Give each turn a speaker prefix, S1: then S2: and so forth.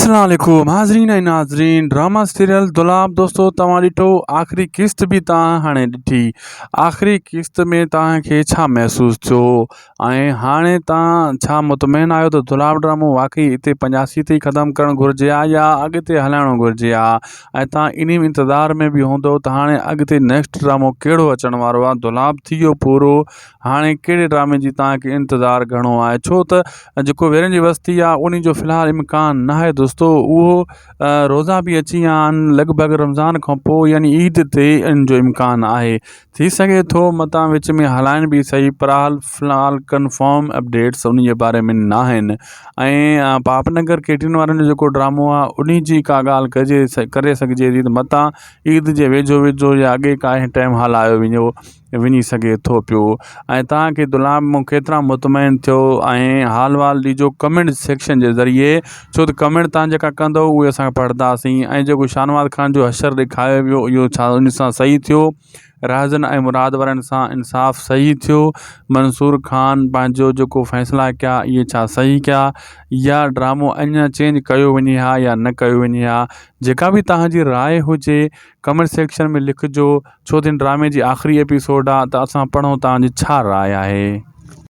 S1: اسلام عليڪم حاضرين ۽ ناظرين ڊراما سيريل دولاب دوستو توهان ڏٺو آخري قسط به توهان هاڻي ڏٺي آخري قسط ۾ توهان کي ڇا محسوس ٿيو ۽ هاڻي توهان ڇا مطمئن آهيو ته دولاب ڊرامو واقعي اتي پنجاسي تي ختم ڪرڻ گهرجي ها يا اڳتي هلائڻو گهرجي ها ۽ توهان انهي انتظار ۾ به هوندو ته هاڻي اڳتي نيڪسٽ ڊرامو ڪهڙو اچڻ وارو آهي دولاب ٿي ويو پورو هاڻي ڪهڙي ڊرامي جي توهان کي انتظار گهڻو آهي ڇو ته جيڪو ويرن جي وستي آهي انهي جو في الحال امڪان نه آهي دوستو اهو روزا به اچي ويا آهن لڳ ڀڳ رمضان کان پوء يعني عيد تي ان جو امڪان آهي ٿي سگهي ٿو متان وچ ۾ هلائن به صحيح پر حال في الحال ڪنفرم اپڊيٽس ان جي باري ۾ نه آهن ۽ پاپ نگر ڪيٽين وارن جو جيڪو ڊرامو آهي انهي جي ڪا ڳالهه ڪجي ڪري سگهجي ٿي ته متان عيد جي ويجهو ويجهو يا اڳي ڪائي ٽائيم هلايو وڃو وڃي سگهي ٿو پيو ۽ توهان کي دولاب مون ڪيترا مطمئن ٿيو ۽ حال وال ڏجو ڪمينٽ سيڪشن جي ذريعي ڇو ته ڪمينٽ توهان جيڪا ڪندو اهي اسان پڙهنداسين ۽ جيڪو شاهنواز خان جو حشر ڏيکاريو ويو اهو ڇا ان سان صحيح ٿيو رهزن ۽ مراد وارن سان انصاف صحيح ٿيو منصور خان پنهنجو جيڪو فيصلا ڪيا اهي ڇا صحيح ڪيا يا ڊرامو اڃا چينج ڪيو وڃي ها يا نه ڪيو وڃي ها جيڪا به توهان جي راء هجي ڪمينٽ سيڪشن ۾ لکجو ڇو ته هن ڊرامي جي آخري ايپيسوڊ آ ته اسان پڙهون توهان جي ڇا راء آهي.